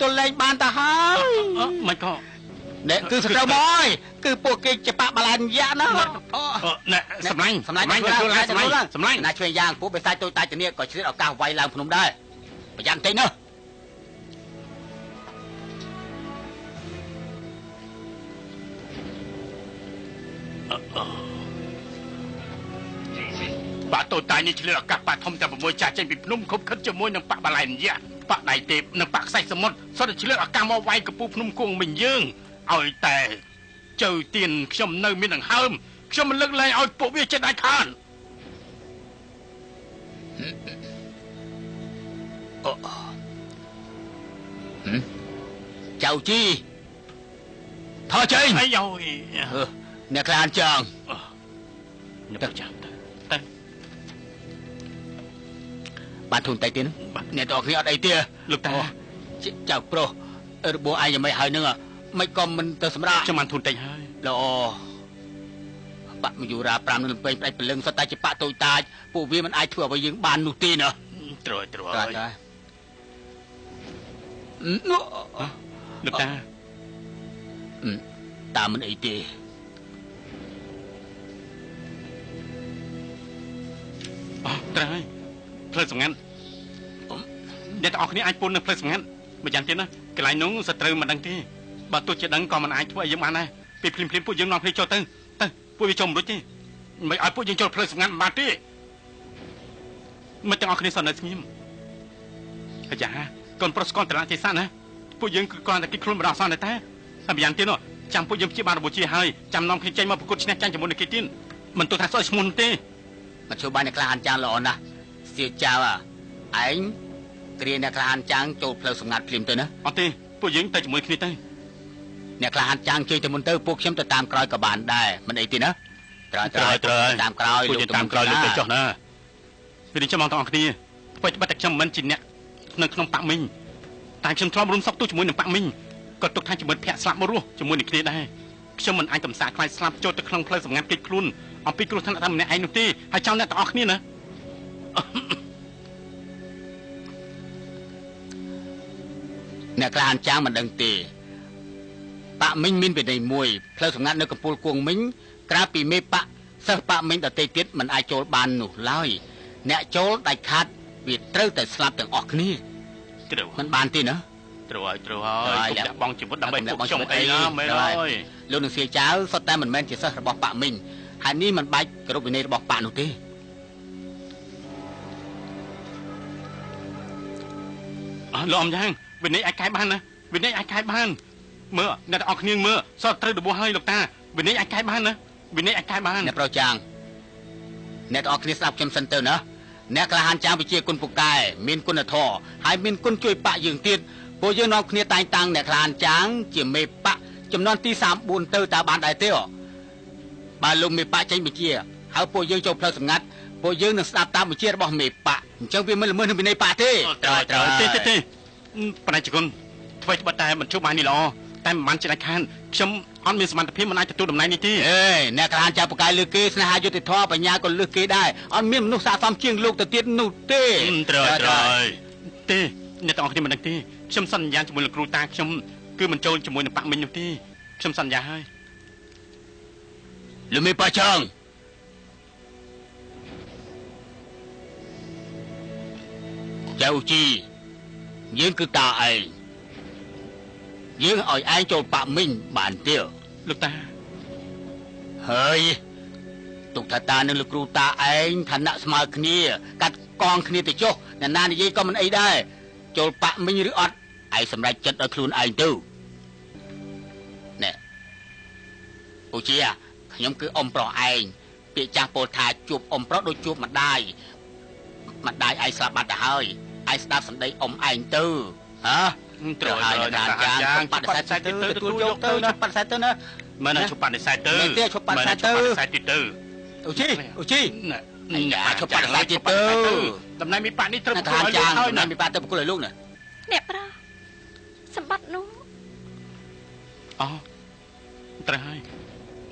ទល់លែងបានទៅហើយ មិនក៏ នេះគឺសត្រូវមកហើយ គឺពួកគេជាបាក់បលែនយៈណា ណែ សម្លាញ់ សម្លាញ់ សម្លាញ់ សម្លាញ់ សម្លាញ់ ណា ឆ្វេងយ៉ាង ពួកបិសាចតូចតាចទៅនេះក៏ឆ្លៀតឱកាសវាយឡើងភ្នំដែរ ប្រយ័ត្នតិចណា។ បាក់តូចតាចនេះឆ្លៀតឱកាស បាក់ធំតែ6ចាស់ចេញពីភ្នំ ខុបខិតជាមួយនឹងបាក់បលែនយៈ បាក់ដៃទេព និងបាក់ខ្សាច់សមុទ្រ សុទ្ធតែឆ្លៀតឱកាសមកវាយកពូភ្នំគង់មិញយើង។ ឲ្យតែចៅទៀនខ្ញុំនៅមានដង្ហើម ខ្ញុំមិនលើកលែងឲ្យពួកវាចេះដាច់ខាន។ អូ ចៅជីថយចេញ អីយយ អ្នកក្លានចង អ្នកចាំទៅ តែបានធូនតិចទៀត អ្នកទាំងអស់គ្នាអត់អីទេ លោកតា? ចៅប្រុស របួសឯងយ៉ាងម៉េចហើយនឹង មិនក៏មិនទៅសម្រាប់ ខ្ញុំបានធូនតិចហើយ ល្អ បាក់មយូរា5នៅលំពេងផ្ដាច់ព្រលឹង សុទ្ធតែជាបាក់តូចតាច ពួកវាមិនអាចធ្វើអ្វីយើងបាននោះទេណា។ ត្រូវ ត្រូវហើយលោកតា តាមិនអីទេ អូ ត្រូវហើយ ផ្លូវសម្ងាត់ អ្នកទាំងអស់គ្នាអាចពុននៅផ្លូវសម្ងាត់ ម្យ៉ាងទៀតណា កន្លែងនោះសត្រូវមិនដឹងទេ បើទោះជាដឹងក៏មិនអាចធ្វើឲ្យយើងបានដែរ ពេលភ្លាមភ្លាមពួកយើងនាំគ្នាចូលទៅ ទៅពួកវាចូលមិនរួចទេ មិនឲ្យពួកយើងចូលផ្លូវសម្ងាត់មិនបានទេ មិនទាំងអស់គ្នាសន្នៅស្ងៀម អាយ៉ា កូនប្រុសស្គាល់តឡាទេសៈណា ពួកយើងគឺគ្រាន់តែគិតខ្លួនម្ដងសោះតែ តែម្យ៉ាងទៀតនោះ ចាំពួកយើងព្យាបាលរបួសជាហើយ ចាំនាំគ្នាចេញមកប្រកួតឈ្នះចាញ់ជាមួយនឹងគេទៀត មិនទោះថាស្អុយឈ្មោះនោះទេ។ មកជួយបានអ្នកខ្លះអានចាងល្អណាស់ សៀចៅ ឯងគ្រាអ្នកខ្លះអានចាងចូលផ្លូវសម្ងាត់ភ្លាមទៅណា។ អត់ទេ ពួកយើងទៅជាមួយគ្នាទៅ អ្នកខ្លះអានចាងជ័យទៅមុនទៅ ពួកខ្ញុំទៅតាមក្រោយក៏បានដែរ មិនអីទេណា។ ត្រូវ ត្រូវ ត្រូវ តាមក្រោយ ពួកយើងតាមក្រោយលោកទៅចុះណា ពេលនេះចាំបងទាំងអស់គ្នា អ្វីត្បិតតែខ្ញុំមិនជាអ្នកនៅក្នុងបាក់មីង តែខ្ញុំធ្លាប់រួមសុខទោះជាមួយនឹងបាក់មីង ក៏ទុកថាជាមិត្តភក្តិស្លាប់មករស់ជាមួយនឹងគ្នាដែរ ខ្ញុំមិនអាចកំសាកខ្លាចស្លាប់ចូលទៅក្នុងផ្លូវសម្ងាត់គេចខ្លួនអំពីគ្រោះថ្នាក់តែម្នាក់ឯងនោះទេ ហើយចោលអ្នកទាំងអស់គ្នាណា។ អ្នកក្លាហានចាងមិនដឹងទេ បាក់មីងមានវិន័យមួយ ផ្លូវសម្ងាត់នៅកំពូលគួងមីង ក្រៅពីមេបាក់សិស្សបាក់មីងដទៃទៀតមិនអាចចូលបាននោះឡើយ អ្នកចូលដាច់ខាតវាត្រូវតែស្លាប់ទាំងអស់គ្នា ត្រូវ មិនបានទេណា។ ត្រូវហើយ ត្រូវហើយ កុំដាក់បងជីវិតដើម្បីពួកខ្ញុំអីណា មែនហើយ លោកនឹងសៀចៅសុទ្ធតែមិនមែនជាសិស្សរបស់បាក់មីង ហើយនេះមិនបាច់គោរពវិន័យរបស់បាក់នោះទេ។ អើលោកអំយ៉ាង វិន័យអាចកែបានណា វិន័យអាចកែបាន មើលអ្នកទាំងអស់គ្នាមើល សតត្រូវរបួសហើយលោកតា វិន័យអាចកែបានណា វិន័យអាចកែបាន។ អ្នកប្រុសចាង អ្នកទាំងអស់គ្នាស្ដាប់ខ្ញុំសិនទៅណា អ្នកក្លាហានចាងវិជាគុណពូកែ មានគុណធម៌ ហើយមានគុណជួយបាក់យើងទៀត ពួកយើងនាំគ្នាតែងតាំងអ្នកក្លាហានចាងជាមេបាក់ចំនួនទី34ទៅ តើបានដែរទេ? បើលោកមេបាក់ចេញវិជាហើយពួកយើងចូលផ្លូវសម្ងាត់ ពួកយើងនឹងស្ដាប់តាមវិជារបស់មេបាក់ អញ្ចឹងវាមិនល្មើសនឹងវិន័យបាក់ទេ។ ត្រូវ ត្រូវ ទេទេទេ បច្ចេកគុណ ធ្វើត្បិតតែមិនជួបបាននេះល្អ តែមិនបានជាដាច់ខាន ខ្ញុំអត់មានសមត្ថភាព មិនអាចទទួលតំណែងនេះទេ។ អេ អ្នកក្លាហានចៅបកាយលើគេ ស្នេហាយុត្តិធម៌បញ្ញាក៏លើសគេដែរ អត់មានមនុស្សស័ក្តិសមជាងលោកទៅទៀតនោះទេ។ ត្រូវ ត្រូវទេ អ្នកទាំងអស់គ្នាមិនដឹងទេ ខ្ញុំសន្យាជាមួយលោកគ្រូតាខ្ញុំ គឺមិនចូលជាមួយនឹងបាក់មីងនោះទេ ខ្ញុំសន្យាហើយ។ លោកមេប៉ាចង ចៅជី យើងគឺតាឯង យើងឲ្យឯងចូលបាក់មីងបានទេ លោកតា? ហើយទុកថាតានឹងលោកគ្រូតាឯងឋានៈស្មើគ្នា កាត់កងគ្នាទៅចុះ អ្នកណានិយាយក៏មិនអីដែរ ចូលបាក់មីងឬអត់ ឯងសម្រេចចិត្តឲ្យខ្លួនឯងទៅ។ ណែអូជា ខ្ញុំគឺអ៊ំប្រុសឯង ពាក្យចាស់ពោលថាជួបអ៊ំប្រុសដូចជួបម្ដាយ ម្ដាយឯងស្លាប់បាត់ទៅហើយ ឯងស្ដាប់សម្ដីអ៊ំឯងទៅហ៎។ ត្រូវហើយ អ្នកចាងបដិសេធទៅ ទទួលយកទៅ បដិសេធទៅណា មែន ជប់បដិសេធទៅ មែនទេ ជប់បដិសេធទៅ បដិសេធទៀតទៅ អូជី អូជី ជប់បដិសេធទៀតទៅ តំណែងមីប៉ានេះត្រូវប្រគល់ឲ្យលោកហើយណា មីប៉ាទៅប្រគល់ឲ្យលោកណា។ អ្នកប្រុស សម្បត្តិនោះ អូ ត្រូវហើយ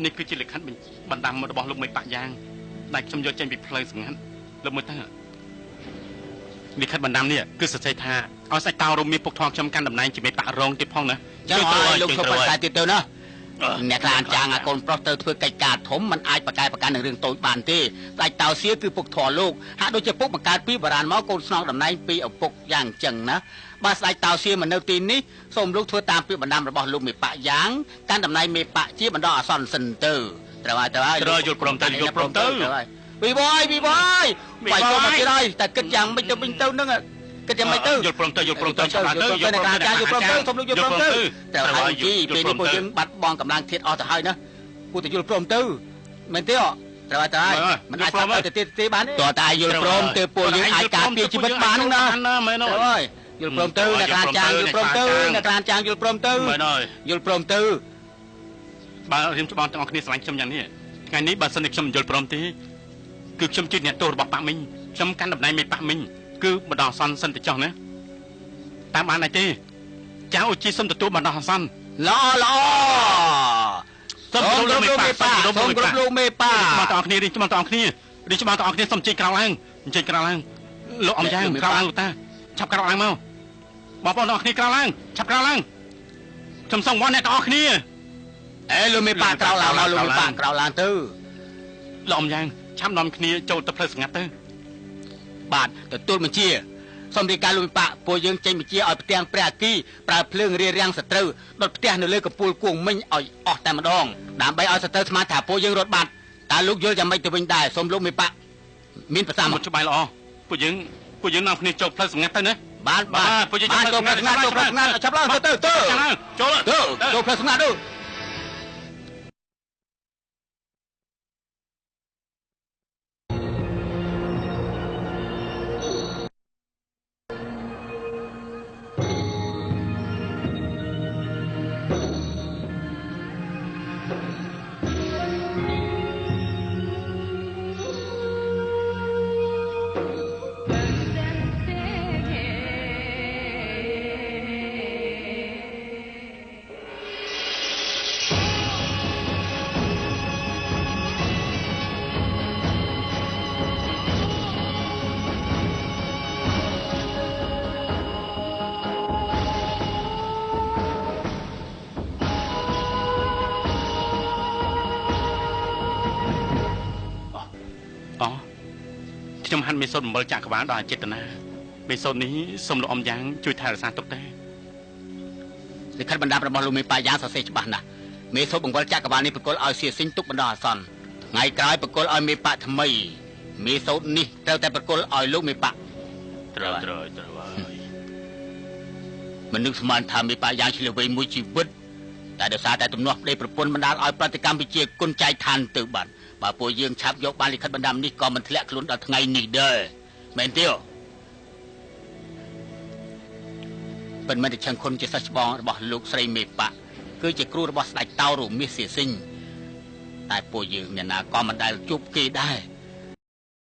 នេះគឺជាលិខិតបណ្ដាំរបស់លោកមេប៉ាយ៉ាង ដែលខ្ញុំយកចេញពីផ្លូវសម្ងាត់ លោកមើលទៅ លិខិតបណ្ដាំនេះគឺសរសេរថា ឲ្យស្ដេចតោរមាសពុកធំខ្ញុំកាន់តំណែងជាមេបករងទៀតផងណា ចឹងឲ្យលោកធ្វើបដិសេធទៀតទៅណាអ្នកខ្លាចាងអាកូនប្រុសទៅធ្វើកិច្ចការធំមិនអាចប្រកែប្រកាន់នឹងរឿងតូចបានទេស្ដេចតោសៀគឺពុកធរលោកហាក់ដូចជាពុកបង្កើតពីបុរាណមកកូនស្នងតំណែងពីឪពុកយ៉ាងចឹងណាបើស្ដេចតោសៀមិននៅទីនេះសូមលោកធ្វើតាមពាក្យបណ្ដាំរបស់លោកមេបកយ៉ាងកាន់តំណែងមេបកជាបណ្ដោះអាសន្នសិនទៅត្រូវហើយត្រូវហើយ ត្រូវយល់ព្រមទៅយល់ព្រមទៅ វីបយវីបយបាយចូលមកទៀតហើយតែគិតយ៉ាងម៉េចទៅវិញទៅនឹងគិតយ៉ាងម៉េចទៅ យល់ព្រមទៅយល់ព្រមទៅឆាប់ទៅយល់ព្រមទៅយល់ព្រមទៅសូមលោកយល់ព្រមទៅត្រូវហើយជីពេលនេះពួកយើងបាត់បង់កម្លាំងធាតុអស់ទៅហើយណាគួរតែយល់ព្រមទៅមែនទេត្រូវហើយត្រូវហើយមិនអាចទៅទៀតទេបានទេតើតែយល់ព្រមទៅពួកយើងអាចការពារជីវិតបានហ្នឹងណា មែនហើយយល់ព្រមទៅអ្នកក្លាចាងយល់ព្រមទៅអ្នកក្លាចាងយល់ព្រមទៅ មែនហើយ យល់ព្រមទៅ បើរៀមច្បាស់ទាំងអស់គ្នាស្រឡាញ់ខ្ញុំយ៉ាងនេះថ្ងៃនេះបើសិនជាខ្ញុំយល់ព្រមទេគឺខ្ញុំជាអ្នកទោសរបស់ប៉ាមីងខ្ញុំកាន់តំណែងមេប៉ាមីងគឺបណ្ដោះអាសន្នសិនទៅចោះណាតាមបានដែរទេចៅអូជីសុំទទួលបណ្ដោះអាសន្ន ល្អល្អ សូមគោរពលោកមេប៉ា សូមគោរពលោកមេប៉ា ច្បាស់ទាំងអស់គ្នានេះច្បាស់ទាំងអស់គ្នានេះច្បាស់ទាំងអស់គ្នាសូមចេញក្រៅឡើងចេញក្រៅឡើងលោកអំយ៉ាងក្រៅឡើងលោកតាឆាប់ក្រៅឡើងមកបងប្អូនទាំងអស់គ្នាក្រៅឡើងឆាប់ក្រៅឡើងខ្ញុំសូមវល់អ្នកទាំងអស់គ្នា អេលោកមេប៉ាក្រៅឡើងមកលោកមេប៉ាក្រៅឡើងទៅ លោកអំយ៉ាងឆាប់នាំគ្នាចូលទៅផ្លូវស្ងាត់ទៅ បាទទទួលបញ្ជាសូមរាយការណ៍លោកមេប៉ាពួកយើងចេញបញ្ជាឲ្យផ្ទាំងព្រះអគីប្រើភ្លើងរារាំងសត្រូវដុតផ្ទះនៅលើកំពូលគួងមិញឲ្យអស់តែម្ដងដើម្បីឲ្យសត្រូវស្មានថាពួកយើងរត់បាត់តើលោកយល់យ៉ាងម៉េចទៅវិញដែរសូមលោកមេប៉ាមានប្រសាសន៍ មកច្បាស់ល្អពួកយើងពួកយើងនាំគ្នាចូលផ្លូវសម្ងាត់ទៅណា បាទបាទ ពួកយើងចូល ផ្លូវសម្ងាត់ចូលផ្លូវសម្ងាត់ឆាប់ឡើងទៅទៅ ចូល ទៅចូលផ្លូវសម្ងាត់ទៅ ខ្ញុំហាន់មេសូតអំបិលចក្រវាលដល់អចេតនាមេសូតនេះសូមលោកអំយ៉ាងជួយថែរក្សាទុកដែរ លិខិតបណ្ដាំរបស់លោកមេប៉ាយ៉ាងសរសេរច្បាស់ណាស់មេសូតបង្វិលចក្រវាលនេះប្រគល់ឲ្យសៀស៊ីងទុកបណ្ដោះអាសន្នថ្ងៃក្រោយប្រគល់ឲ្យមេប៉ាថ្មីមេសូតនេះត្រូវតែប្រគល់ឲ្យលោកមេប៉ា ត្រូវត្រូវត្រូវហើយ មិននឹកស្មានថាមេប៉ាយ៉ាងឆ្លៀសវៃមួយជីវិតតែដោយសារតែទំនាស់ប្តីប្រពន្ធបណ្ដាលឲ្យប្រតិកម្មវិជាគុណចៃឋានទៅបានបើពួកយើងឆាប់យកបានលិខិតបណ្ដាំនេះក៏មិនធ្លាក់ខ្លួនដល់ថ្ងៃនេះដែរមែនទេប៉ុន្មានតែឆឹងខុនជាសិស្សច្បងរបស់លោកស្រីមេប៉ាគឺជាគ្រូរបស់ស្ដេចតោរមាសសៀស៊ីងតែពួកយើងអ្នកណាក៏មិនដែលជួបគេដែរ